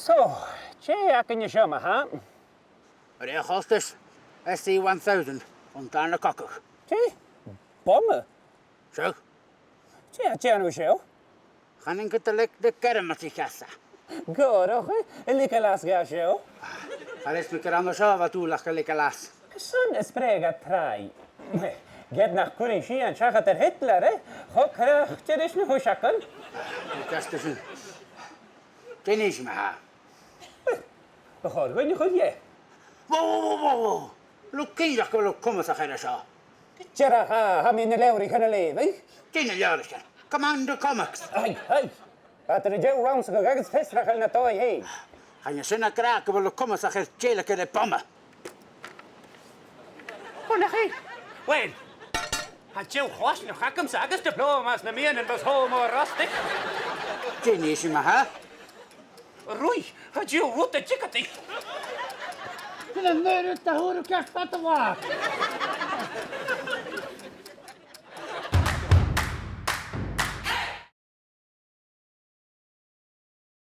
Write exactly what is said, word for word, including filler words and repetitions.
So, dè th' againn an seo, ma-thà? Mar a chostas, S C one thousand, bhon Dàrna Cogadh. Dè? Boma? Seadh. Dè tha thu a' dèanamh an seo? Chanainn gun do leig, leig gairm às a' chas. Gòrach, eh? A' leigeil às dha seo? Cha chreid mi gur ann an seo a bha dùil aca a leigeil às. Carson a spreadh iad tràigh? Ged nach cuireadh sìon seachad air Hitler, eh? Cho craicte ris na h-uiseagan. Gu dearbh sin. Dè nì sinn ma-thà? Uill, bu chòir dhuinn a chur dheth. Whoa, whoa, whoa, whoa, whoa! Bheil thu cinnteach gu bheil thu comasach air a seo? Dìreach, tha, tha mi na leabhraichean a' leughadh. Dè na leabhraichean? Commander Comics. Aidh, aidh. Bha iad an dèidh rannsachadh agus fiosrachadh na dòigh fhèin. Chan e sin ag ràdh gu bheil thu comasach air dèiligeadh ri boma. Bunachaidh. Uill, tha deagh choimhearsnachd agamsa agus diploma anns na meadhanan mus fhalbh mo rosg. Dè nì sinn ma-thà? Ruith, tha deagh rud a' tighinn. Sin an aon rud a fhuair thu ceart fad an latha.